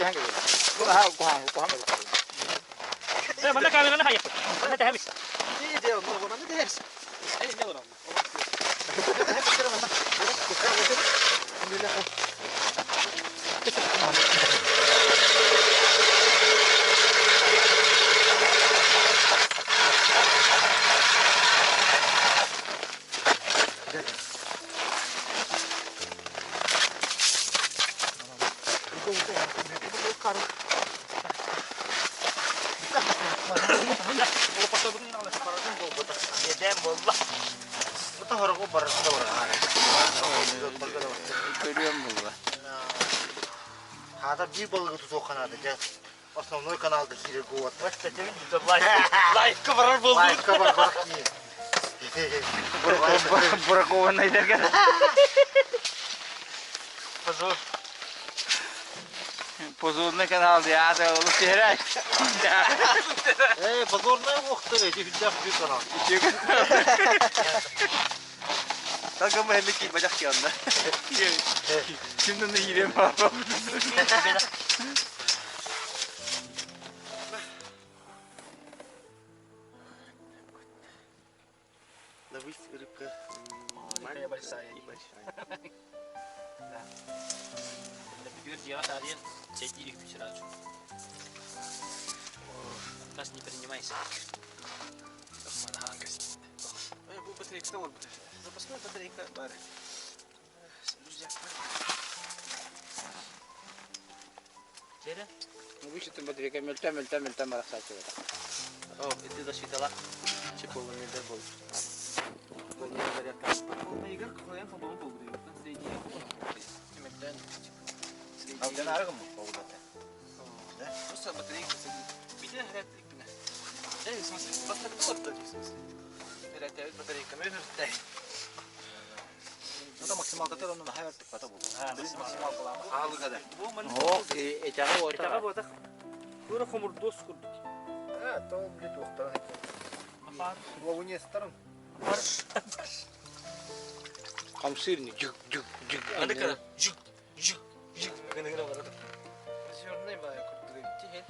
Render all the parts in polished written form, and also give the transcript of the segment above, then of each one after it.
Түһэн кэлэр. Бу наһаа куһаҕан куһаҕан Манна камераны хайыппыт. Манна тэһэбис. Манна тэһэбис. Иэдээн буолла. Көрүөм булла. Хаата биир балыгы тутуохха наада дьэ. Основной каналга киирэр буолуот. Лайкка барар буолбут. Лайкка бар киир. Бракованныйдарга. Позор. Позорный канал диye аата олус түһэрэ. Э, позорная уохтар эти хүндээх үтүө канал. Такым хэмики бадах кианна. Kimden de yiyeyim abi. Ловись рыбка. Маленькая большая и большая. Да. Например, я тарел, сети их сразу. Отказ не принимайся. Бу батарейканы олорбут. Запасной батарейка бар. Жере? Вычетым батарейка мөлтө мөлтө мөлтө марахсачы. О, это защитала. Чеполный был. Полная зарядка. Игорь Кухаен по-моему был средний. Алдан арыгым болду. Просто батарейка садит. Видели, говорят, Эй, в смысле, просто в смысле. Батарейка, ну, Это максималка то онун хайар тыкпата болду. Максималка Аалыгада. О, этяга Этаға ота. ботақ. Тура хомурдос курдук. А, то блядь, уохтаран. Апар. Лавунестарым. Хамсырны жук жук жук. Аны кара. Жук, жук, жук. Гына гына барады. Зерный бай курдук. Тихе.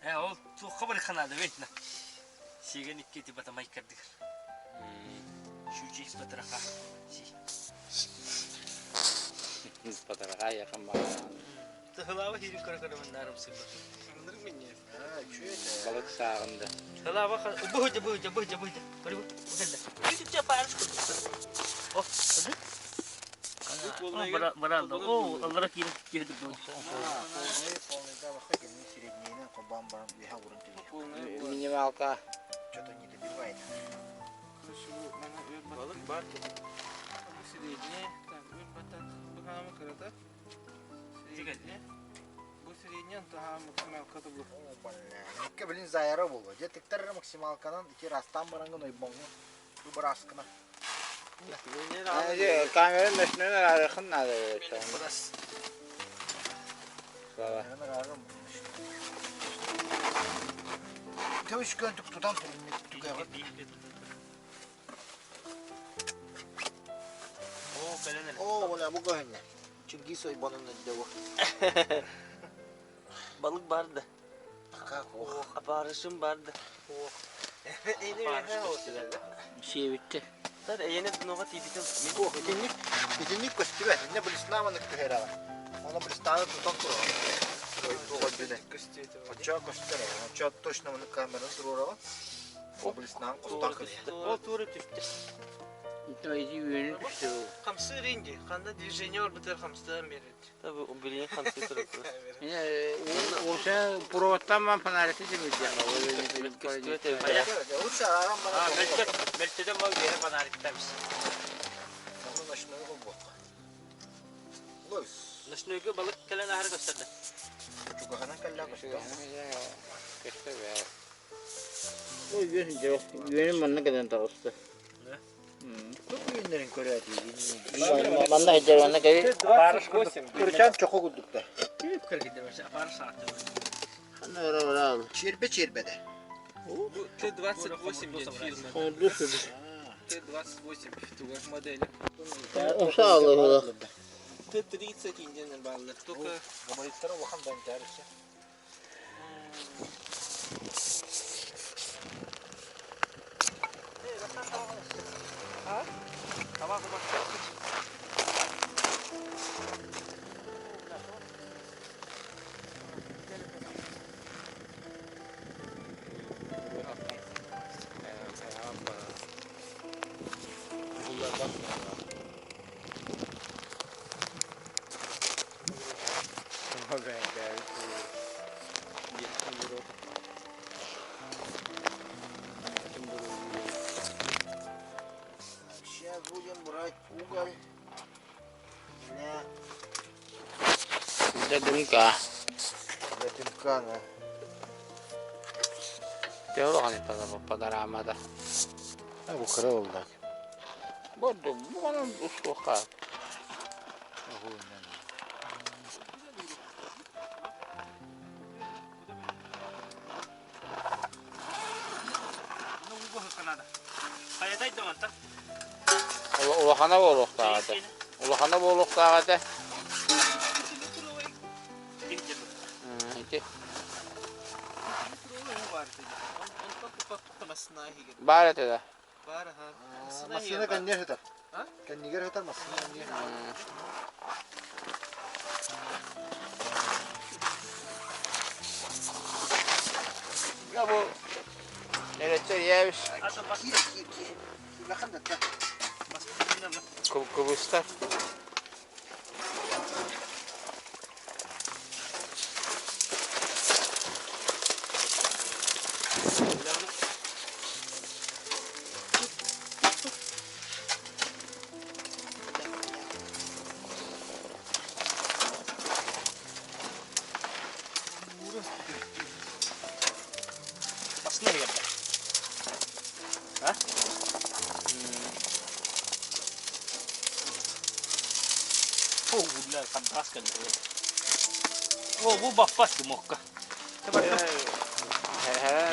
Э, ол туққа бір қанады бет. Сеген икки тип атамай кірдік. Шучик батырақа. Си. Батарейка якын бар. Тыхылава хирин көрі көрі нарым сыпы. А, что это? Балык сағынды. Тыхылава быһыта быһыта быһыта быһыта. Көрі бу. Бу келді. парыш курдук. О, Бара бара О, аллара кире кирди бу. Полный, полный, да, выходи, не средний, на бам бам, я урын тебе. Минималка. Что-то не добивает. Балык бар. Средний. Так, батат. Бухама карата. Средний. Бу средний, антаха максималка да бу. О, бля. Никка, блин, заяра болду. Же тиктер максималканан ити растан барангын ойбоңу. Выбраскана. Камера нөшнен арахын надо. Слава. Төвш көнтүк тутан турун түгәгы. О, кәләнә. О, бля, бу көһүннә. Чингиз ойбонун өддө бу. Балык барды. Как ох. Апарышым барды. Себитте. Тар эйене нога тибитен. Ох, итинник, итинник көстүбәт. Инне блесна түһәрә. Оны блеснаны тутан турган. Ой, туган бине. Оча көстөр. Оча точно моны камераны турурага. О, блеснаны костан кылды. О, туры түштү. Ити үйөнү түштү. Хамсы ринги. Канда движение бар битер хамсыдан берет. Таби билген хамсы туры. Міне оша проводтан фонарикti демейді. Лучше арам бара. Мөлтө, мөлтөдөн бол бере фонариктабыз. Оны ночной болбок. Лойс. Ночнойго балык кэлэн аһар көстөрдө. Чугаханан калла көстө. Үйөнү манна кеден тағысты. Көп үйүннерин көрөт. Манна хеджер манна кеби. 28. Курчан чоко гуддукта. Апарыш сааты. Ханна ора ора. Чербе чербеде. Бу Т-28 ден фирма. Хонду сүдү. Т-28 тугар модели. Ушалыгы. Т-30 индиан баллар. Только Габариттара улахан да интәрisi. Сейчас будем брать уголь для, Для дымка. для дымка. Да. Теологаны подарамада. А, бу кыра буолла. Борду, буганы устуха. Улахана буолуохтааҕа Улахана буолуохтааҕа этэ. Ити. Баар этэ да. Массыына кэннигэр сытар. Кэннигэр сытар массыына кэннигэр. Я бу нэрэтчэ ийэбис Киир, киир, киир. Улахан да та. кыбыстар.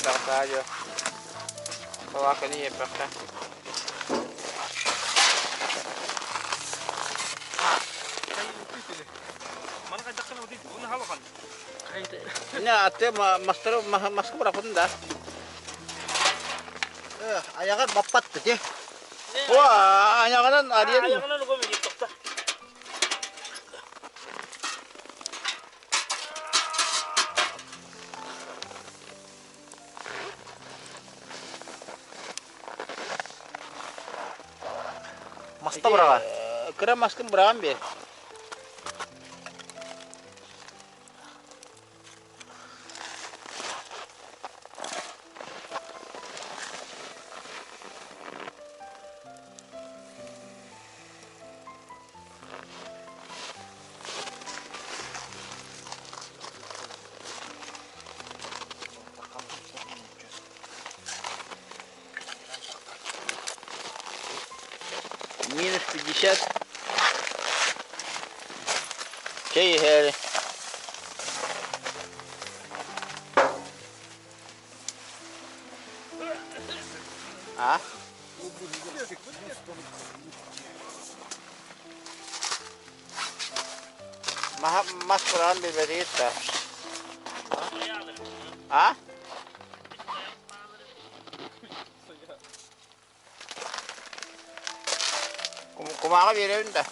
Тахтаажо. Салаканы еппэххэ. Не аты мастары маска бырахпытын да. Аяҕар баппатты ти. О, айаҕынан арыйан. Маста быраҕа. Кыра маскын быраҕан биэр. Минус 50. Чэй иһээри. А? Мас быраҕан билбэтигит да. А? Кумааҕы биэрэбин да.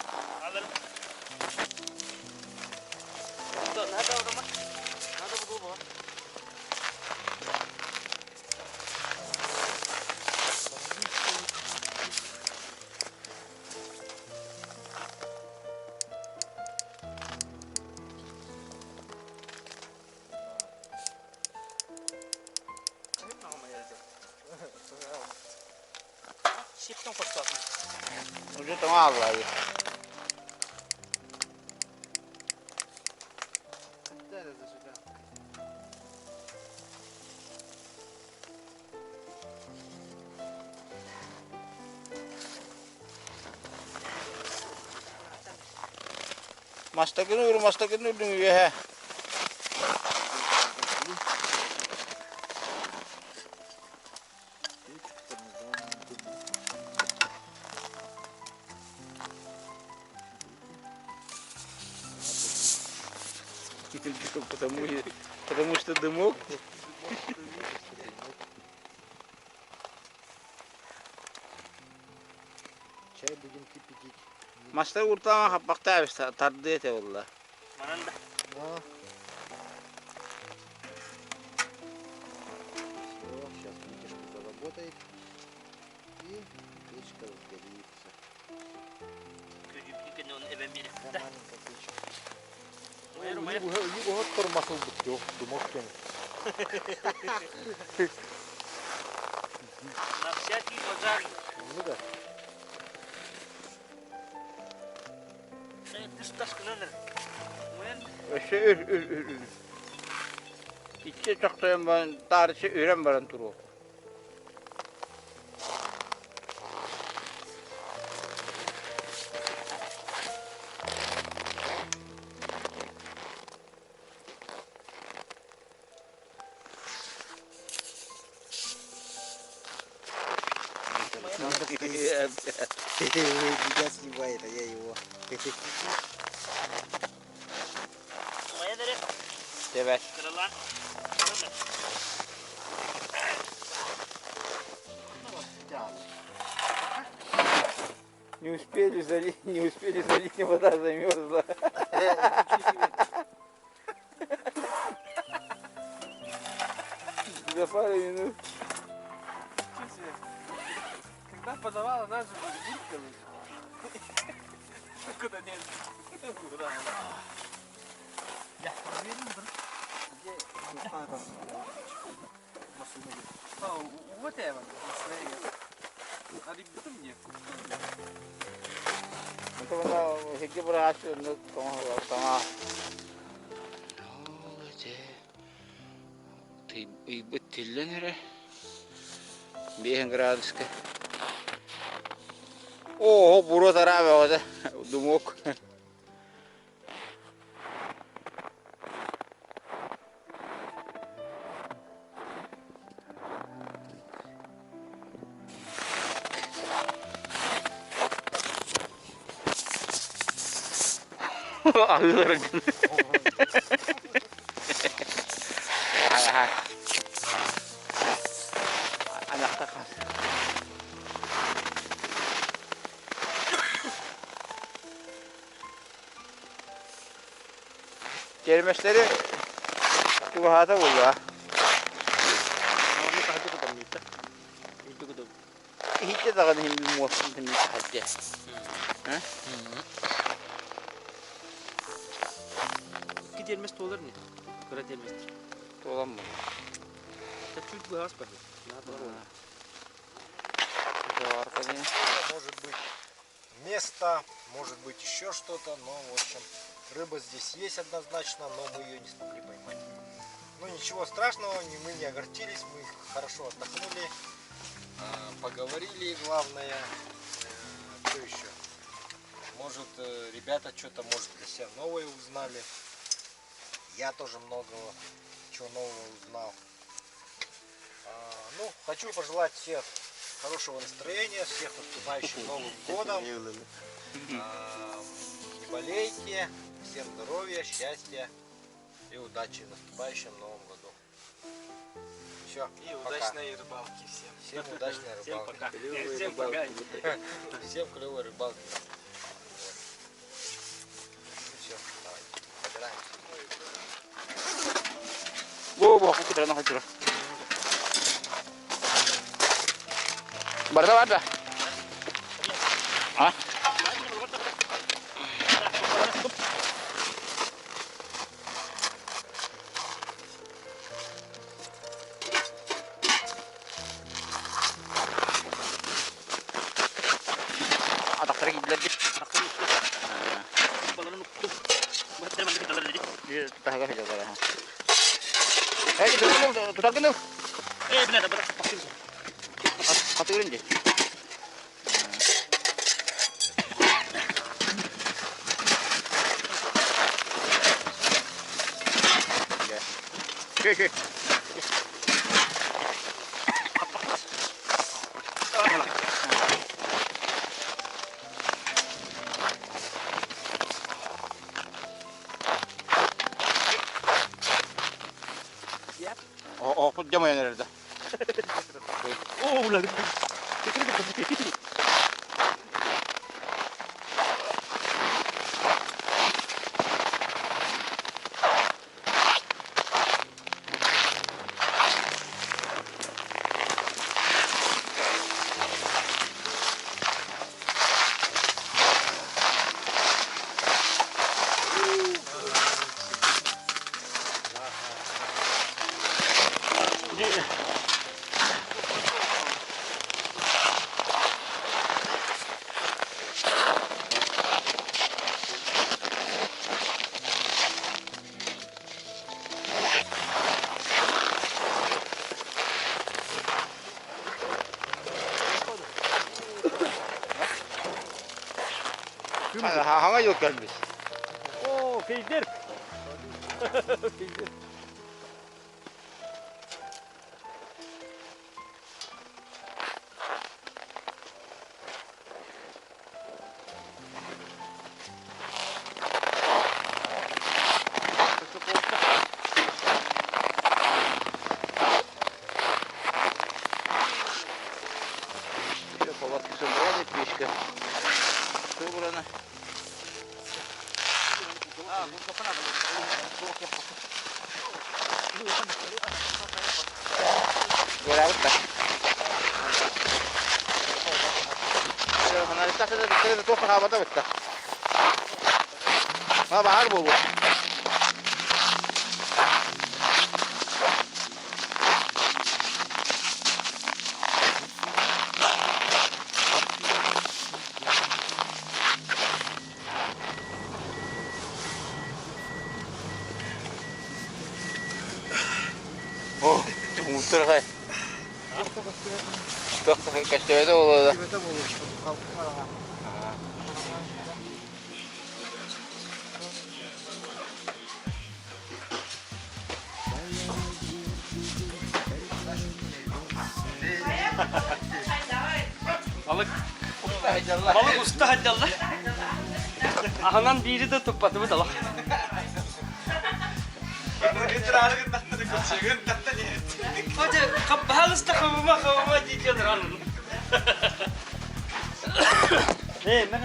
Уже тоҥо аллайы. Мастакыны ур, мастакыны үрдүҥ үөһэ. Потому, потому что дымок. Чай будем кипятить. Мастар уртаан хаппахтаабыс тардыы этэ буолла. Манан да. Да. Все, сейчас вытяжка заработает. И печка разгорится. Күдүппүт кэннэ оны эбэн биэрэ. Такая маленькая печка. Умайар, умайар. Дымок На всякий пожарный. Ну да. Тыс тас гынан эрэ. Умайар. Өссө үр үр үр үр. Иччи чохтойон баран таарыччы үрэн баран туруох. Меня снимает, а я его. Умайан эрэ. Тэбэт. Кыралаан. Не успели залить, не успели залить, вода замерзла. За пару минут. Ничего себе. Когда подавала, нас же булькала. Куда нет? Куда? А, вот я вам. А мне. Это она хигги брашы, ну, тома. Ыйбыт тиллэн эрэ. 5 градуска. Оо, буруо тараабе ода. Дымок. Аһыылар Анахта хас. Тиэрмэстэри чугаһаата буолла. Оны таһырдьа кутаммыта. Үрдүк кутум. Иһитте даҕаны иһин муостун тымныы таһырдьа. Икки тиэрмэс туолар ини. Кыра тиэрмэстэр. Туолан буолла. Чуть быһаас бар. Наада буолла. Может быть место, может быть еще что-то, но в общем рыба здесь есть однозначно, но мы ее не смогли поймать. Ну ничего страшного, мы не огорчились, мы хорошо отдохнули, поговорили, главное. Что еще? Может, ребята что-то, может, для себя новое узнали. Я тоже много чего нового узнал. Ну, хочу пожелать всех хорошего настроения, всех наступающим Новым годом. Не болейте, всем здоровья, счастья и удачи в наступающем Новом году. Все, И пока. удачной рыбалки всем. Всем удачной Всем рыбалки. пока. Всем пока. Всем клевой рыбалки. Вот. Ну все, давай, собираемся. Бу бу кутарана хачыра. Барда барда. А? Атахтара киирдилэр Баларын уктум. Бу маннык талар диди. Таһыгар сылдьаллар. Эй, тутаргын Э, бля, да бара пакыр. Хатыгырын дии. Шö, шö. Хомойон эрэр да. Оо, бля. Хаҥа дьыл кэлбит. Оо, фейдер. Фейдер. Все, палатки собрали, печка собрана. Буолаабыт да. Туох хаабата бытта. Ма баһар буолуо. О, муттархай. Көстүбэтэ буолуо да. Балык Балык уста сылдьаллар. Аһынан биири да туппатыбыт олох. Пожалуйста, хабыма, хабыма диye анын. Эй, мен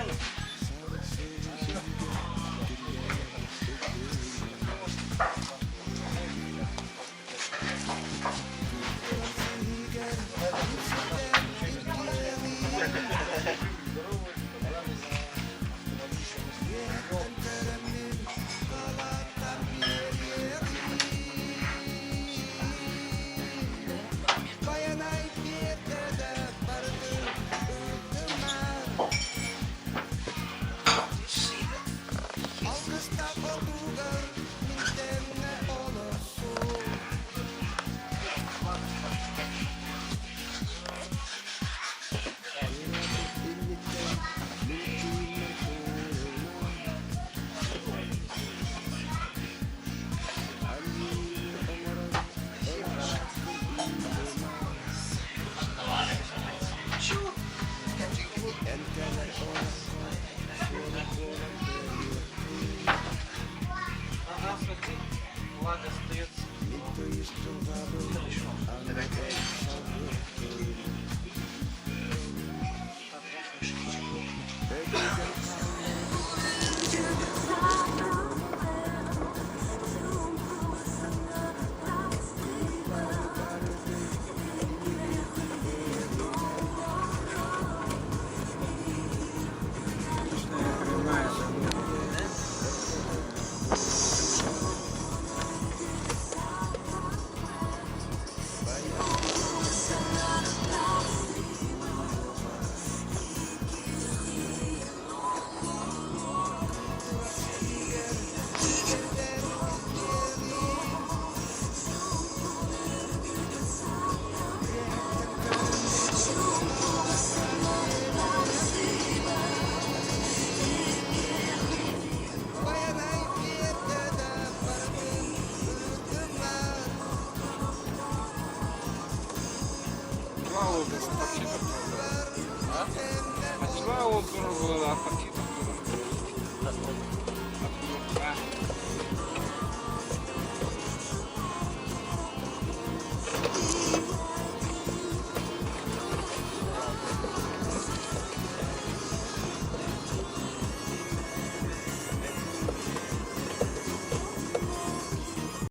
Ага, смотри, влага остается.